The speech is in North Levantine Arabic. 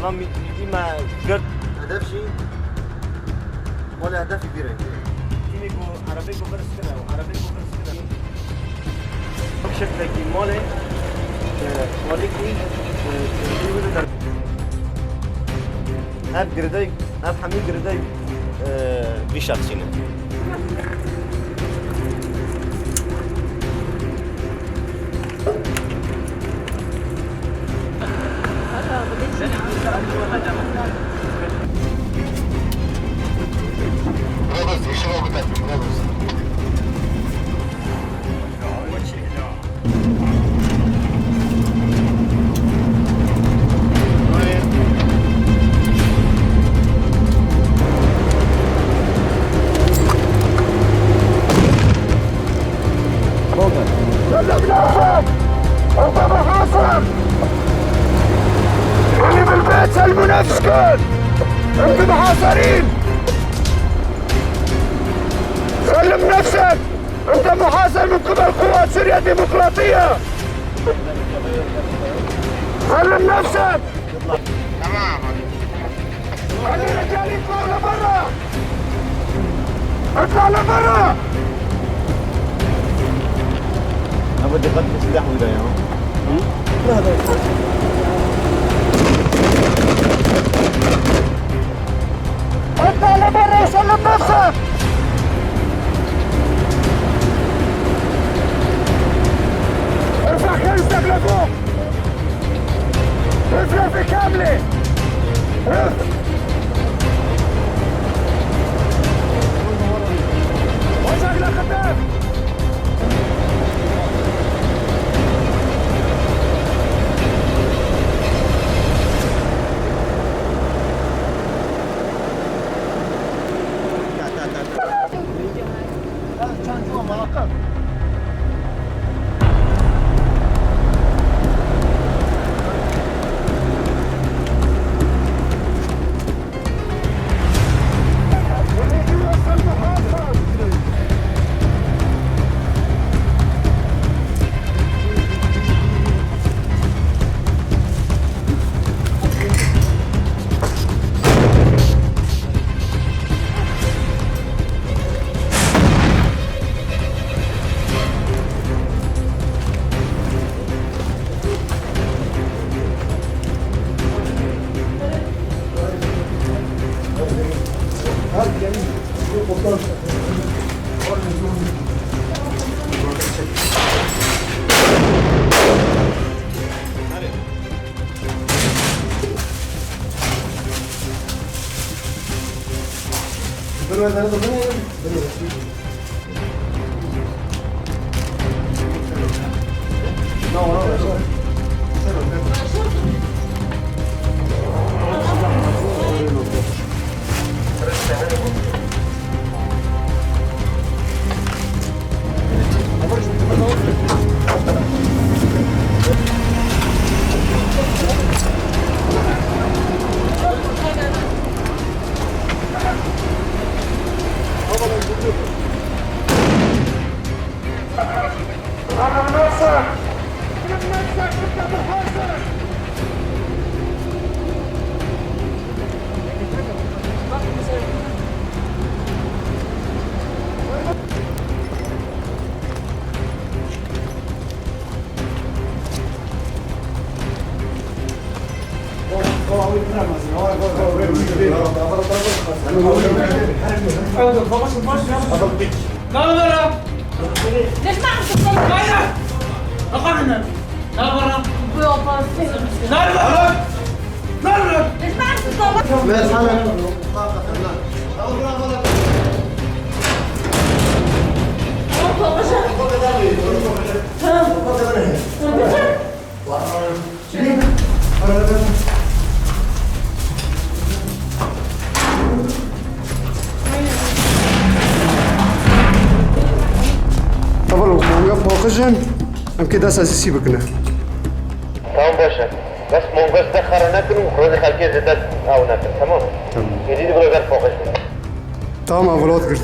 بلام ديما قرد هدف شيء ولا أهداف كبيرة. تيميكو عربيكو فرس كده وعربيكو فرس كده. شكلك مالي مالكي هاب جرداي هاب حميد جرداي بشخصنا. اللي بالبيت سلموا نفسكم، انتم محاصرين. سلم نفسك، انت محاصر من قبل قوات سوريا الديمقراطية. سلم نفسك. تمام. خلي الرجال يطلعوا لبرا. اطلع لبرا. انا بدي قتل سلاح ولا يا اطلع لبرا وسلم نفسك. ارفع خنزتك لفوق. رفرفة كاملة. رف. وجهك لقدام. ليش ما عم تطلع؟ ليش ما عم تطلع؟ طبعا ام كده اساسي بكنا تمام باشا بس مونغوس دخل ناكل وخروج خلكي زدت او ناكل. تمام تمام. جديد بروجر فوقش. تمام ولاد قلت.